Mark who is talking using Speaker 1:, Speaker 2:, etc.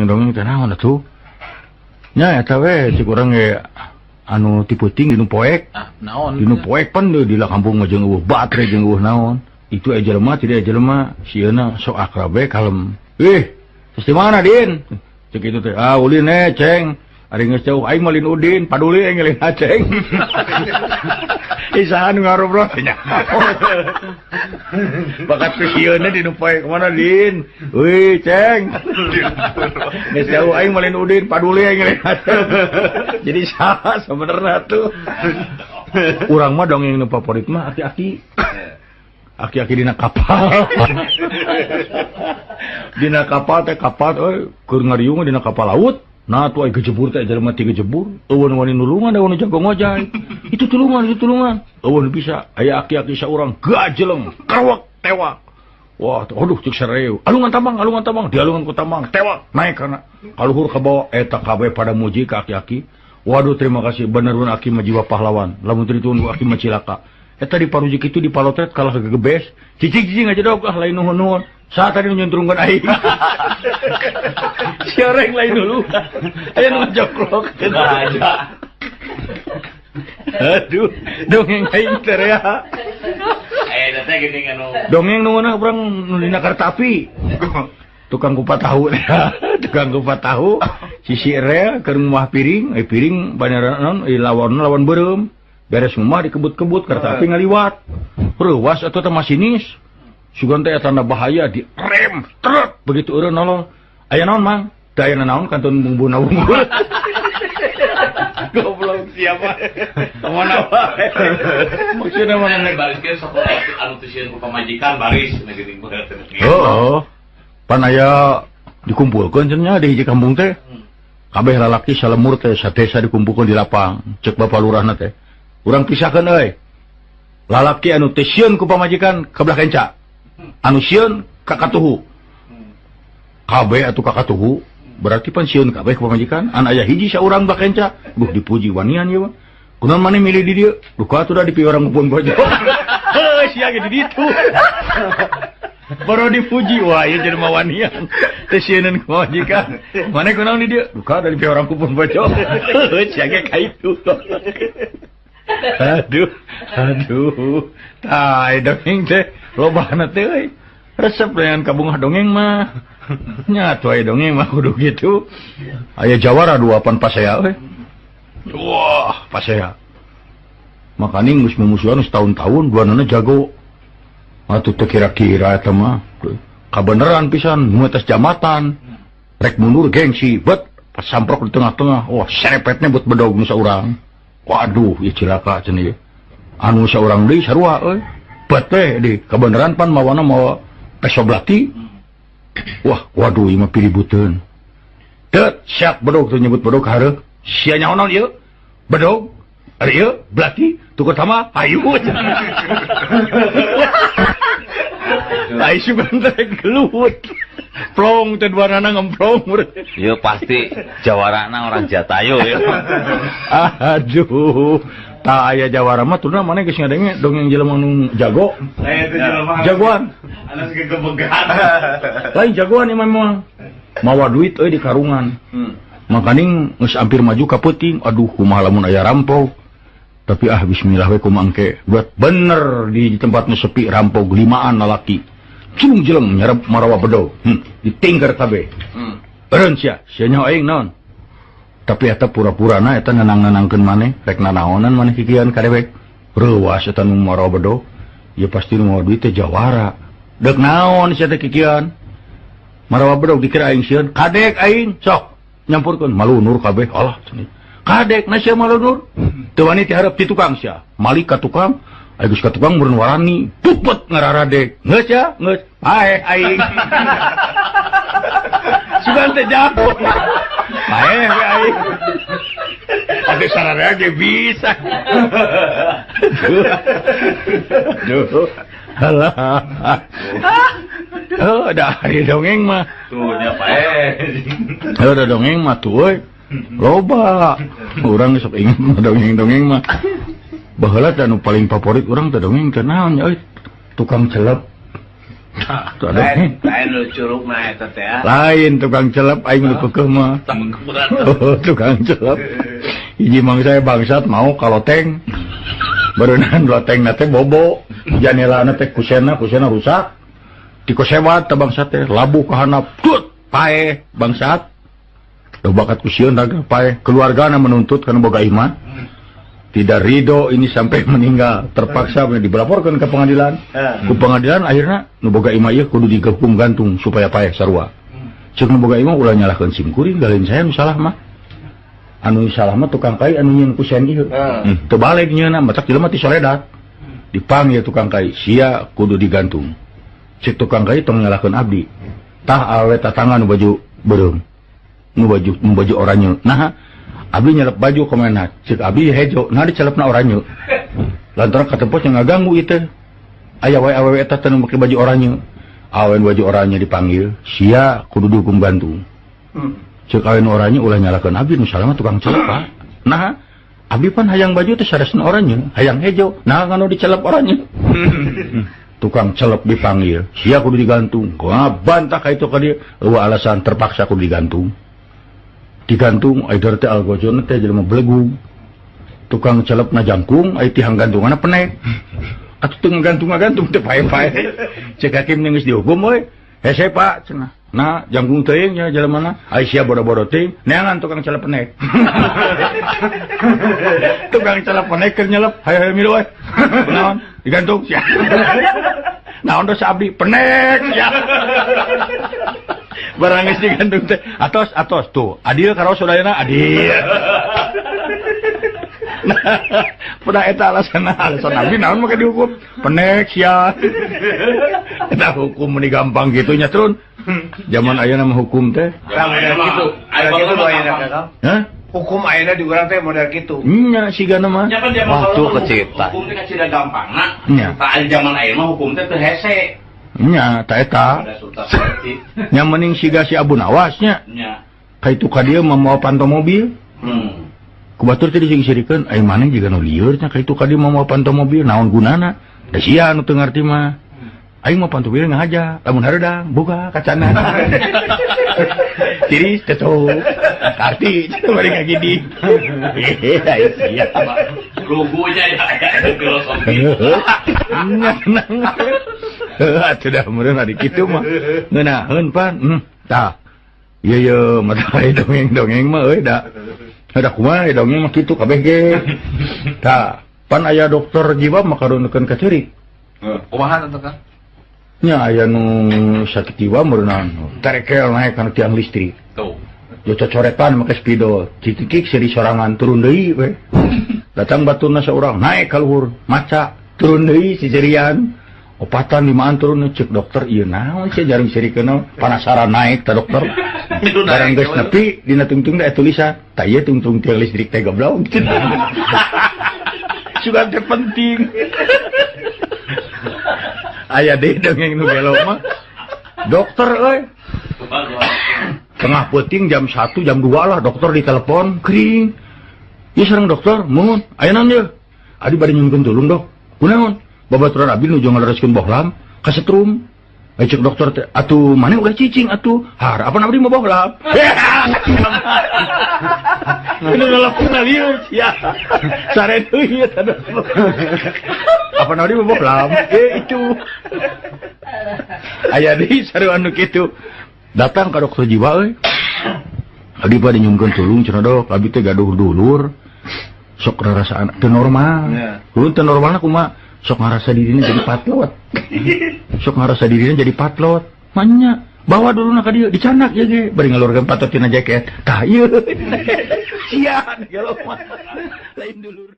Speaker 1: Dongeng teh naon atuh? Nya eta we cik urang ge anu ti peuting dinu poek.
Speaker 2: Ah, naon?
Speaker 1: Dinu poek pan deui di kampung mah jeung eueuh batre jeung eueuh naon. Itu aya jelema tidak aya jelema sieuna sok akrab we kalem. Ih, terus di mana Din? Cek itu teh, ah ulin ceng. Ari geus jauh aing mah lin Udin, paduli aing lin Aceng. Isaha nu ngarobrol nya. Bakat sieuna dinu poek mana Din? Wih, Ceng. Geus jauh aing mah lin Udin, paduli aing lin Aceng. Jadi saha sebenarnya tuh. Urang mah dongeng nu favorit mah aki-aki. Aki-aki dina kapal. Dina kapal teh kapal euy keur ngariung dina kapal laut. Nah tuh ai gejebur teh jelema ti gejebur, eueun wani nulungan da wani jago ngojay. Itu tulungan. Eueun bisa aya aki-aki saurang gajeleng, kerwek tewak. Wah, aduh cek sareu. Alungan tambang, dialungan ku tambang, tewak naik kana. Kaluhur ka bawah eta kabeh pada muji ka aki-aki. Waduh terima kasih bener aki mah jiwa pahlawan. Lamun teu ditunggu aki mah cilaka. Eta di parujik itu di palotret kalah gegebes. Cicing-cicing aja dog ah lain nuhun-nuhun. Saat tadi nyuntrungkeun aing. Si orang lain dulu. Aya nu ngajoklok. Aduh, dongeng aing teh ya.
Speaker 2: Aya teh geuning anu.
Speaker 1: Dongeng nu ngeunah urang nu dina kereta api. Tukang kupat tahu ya. Tukang kupat tahu sisi rel keur ngumah piring, piring banyaran naon lawan lawan beureum. Beres ngumah dikebut-kebut kereta api ngaliwat. Reuwas atuh teh masinis. Sugan teh tanda bahaya di rem truk begitu eureun nolong. Aya naon Mang? Teu aya naon kantun bumbuna unggul. Goblok siapa? Kamana wae. Maksudna mana
Speaker 2: nek baris ge sok anu teu sieun ku pamajikan baris na geuning berat.
Speaker 1: Heeh. Pan aya dikumpulkeun cenah di hiji kampung teh. Kabeh lalaki salemur teh sadesa dikumpulkeun di lapang. Cek bapak lurahna teh. Urang pisahkeun euy. Lalaki anu teu sieun ku pamajikan ka belah kenca. Anu sieun ka katuhu. Kabeh atuh ka katuhu berarti pan sieun kabeh ku pamajikan. An aya hiji saurang belah kenca, duh dipuji wanian ieu mah. Kunaon maneh milih di dieu? Duh ka atuh da dipi urang pun bojo. Heuh sia ge di ditu. Baru dipuji wah ieu jelema wanian. Teu sieuneun ku pamajikan. Maneh kunaon di dieu? Duh ka da dipi urang pun bojo. Heuh sia ge ka itu. Aduh, aduh. Tah dongeng teh lobana teh euy. Resep dengan kabungah dongeng mah. Nya atuh aya dongeng mah kudu kitu. Aya jawara dua pan pasea euy. Wah, pasea. Makaning geus mumusuhan setahun-tahun duanana jago. Atuh teu kira-kira eta mah. Kabeneran pisan nu atas jambatan. Rek mundur gengsi, bet samprok di tengah-tengah. Wah, serepetnya buat bedog nu saurang. Waduh, ieu cilaka cenah ieu. Anu saurang deui sarua euy. Bet teh di kabeneran pan mawana mawa peso belati. Wah, waduh ieu mah piributeun. Teu siap bedog teu nyebut bedog hareuh. Sia nyaho naon ieu? Bedog. Ari ieu belati tukur sama hayu. Ai sugan teh gelut. Plong teh duanana ngemplong.
Speaker 2: Ieu pasti jawarana orang Jatayu ya.
Speaker 1: Aduh, tah aya jawara mah tuna maneh geus ngadenge dongeng jelema nu jago.
Speaker 2: Aya teh jelema.
Speaker 1: Jagoan.
Speaker 2: Anas gegebegan.
Speaker 1: Lain jagoan ieu mah. Mawa duit euy di karungan. Makaning geus hampir maju ka peuting. Aduh, kumaha lamun aya rampok. Tapi ah bismillah we kumaha engke. Buat bener di tempat nu sepi rampok limaan lalaki. Cilung jeleng nyarep marawa bedog. Ditingker kabeh. Eureun sia, sia nyaho aing naon. Tapi eta pura-purana eta nenang-nenangkeun maneh, rek nanaonan maneh kikian ka dewek. Reuwas eta nu marawa bedog. Ieu pasti nu mawa duit teh jawara. Deuk naon sia teh kikian? Marawa bedog dikira aing sieun, kadek aing sok nyampurkeun malunur kabeh. Alah cenah. Kadek na sia malunur. Teu wani ti hareup ti tukang sia. Malik ka tukang, ai geus ka tukang meureun warani, pupet ngararadek. Geus ya, geus. Paeh aing. Sugan teh jago. Paeh we aing. Atuh sararea ge bisa. Duh. Alah. Oh, da ari dongeng mah.
Speaker 2: Tuh nya paeh.
Speaker 1: Heuh da dongeng mah tuh euy. Loba. Urang sok inget mah dongeng-dongeng mah. Baheula teh anu paling favorit urang teh dongeng teh naon nya euy? Tukang celep.
Speaker 3: Lain nu curugna eta teh.
Speaker 1: Lain tukang celep aing nu keukeuh mah. Tukang celep. Hiji mangsa bangsat mau ka loteng. Berenang lotengna teh bobo, janelana teh kusena rusak. Dikosewat teh bangsat teh labuh ka handap. Tut, paeh bangsat. Bakat kusieun raga paeh. Keluargana menuntut kana boga imah. Tidak ridho ini sampai meninggal, terpaksa dilaporkan ke pengadilan. Ku pengadilan akhirnya nu boga imah ieu kudu dihukum gantung supaya paeh sarua. Ceuk nu boga imah ulah nyalahkeun sim kuring, lain saya nu salah mah. Anu salah mah tukang kai anu nyieun kusen ieu. Teu balik nyeuna matak jelema ti soledat. Dipanggil tukang kai, sia kudu digantung. Ceuk tukang kai tong nyalahkeun abdi. Tah awe tatangan nu baju beureum. Nu baju oranye. Nah, abdi nyelep baju kemana? Cek abdi hejo, nah dicelepna oranye. Lantaran katempos yang ngaganggu itu. Aya wae awewe eta teh nu make baju oranye. Awen baju oranye dipanggil, sia kudu dihukum gantung. Cek awen oranye ulah nyalakeun abdi nu salah mah tukang celep, Pak. Nah, abdi pan hayang baju teh saresna oranye, hayang hejo, nah nganu dicelep oranye. Tukang celep dipanggil, sia kudu digantung. Wah, bantah ka itu ka dieu, eueuh alasan terpaksa kudu digantung. Digantung aider teh algojona teh jelema belegug. Tukang celepna jangkung ai tihang gantunganna penek. Atuh teu ngagantung-ngagantung teh pae-pae. Cek hakim geus dihukum we. Hese Pak cenah. Nah, jangkung teuing nya jelemana. Ai sia bodo-bodo teuing, neangan tukang celep penek. Tukang celep penek keur nyelep, hayo-hayo milu we. Naon? Digantung sia. Naon dosa abdi penek sia. Barang geus digantung teh atos atos tuh adil karo sadayana adil. Nah, pada eta alasan abdi naon make dihukum penek sia. Eta hukum meni gampang kitu nya turun. Zaman ayeuna mah hukum teh
Speaker 3: model kitu.
Speaker 1: Hah?
Speaker 3: Hukum ayeuna di urang teh model kitu.
Speaker 1: Nya sigana mah.
Speaker 2: Waktu kecipta. Hukum teh kacida gampangna. Tah zaman ayeuna mah hukum teh teu hese.
Speaker 1: Nya ta eta. Nya mending siga si Abu Nawas nya.
Speaker 2: Nya.
Speaker 1: Ka itu ka dieu mamawa panto mobil. Ku batur teh dising-sirikeun, ai maneh jiga nu lieur nya ka itu ka dieu mamawa panto mobil, naon gunana? Da sia nu teu ngarti mah. Aing mah panto mobil ngahaja, lamun hareudang buka kacana. Tiris teto. Arti bari ngagidi. Hehehe, sia.
Speaker 2: Lugunya ya filosofi.
Speaker 1: Atuh dah meureun ari kitu mah. Ngeunaheun pan. Tah. Ieu ye mata dongeng-dongeng mah euy da. Da kumaha dongeng mah kitu kabeh ge. Tah, pan aya dokter jiwa mah karunukeun ka ceurik.
Speaker 4: Kumaha teh Kang?
Speaker 1: Nya aya nu sakit jiwa meureunang terekel naek kana tiang listrik.
Speaker 2: Tuh.
Speaker 1: Yo cocoretan make spidol, titikik seri sorangan turun deui we. Datang baturna saurang naek ka luhur, maca turun deui siserian. Opatan limaan turun cek dokter ieu naon sia jaring sirikeun panasaran naek ta dokter. Barang geus nepi dina tungtung teh tulisan, tah ieu tungtung tiang listrik teh goblok. Sugan teh penting. Aya deui dongeng nu gelo mah. Dokter euy. Tengah peuting jam 1 jam 2 lah dokter ditelepon kring. Ieu sareng dokter, mun aya naon ieu? Adi bade nyungkeun tulung dok. Kunaon? Babaturan abdi nuju ngalereskeun bohlam kasetrum. Ai cek dokter teh atuh maneh ulah cicing atuh. Har apa abdi mau bohlam? Ini ngelapuna lieur sia. Sare deui ieu teh. Apa abdi mau bohlam? Itu. Aya deui sarua anu kitu. Datang ka dokter jiwa euy. Abdi bade nyungkeun tulung cenah dok, abdi teh gaduh dulur. Sok rarasaan teu normal. Heuh teu normalna kumaha? Sok ngarasa dirinya jadi patlot. Sok ngarasa dirinya jadi patlot. Manya, bawa dulu nak ka dieu dicanak ya ge, bari ngalurkeun patot tina jaket. Tah ieu. Sia gelo mah. Lain dulur.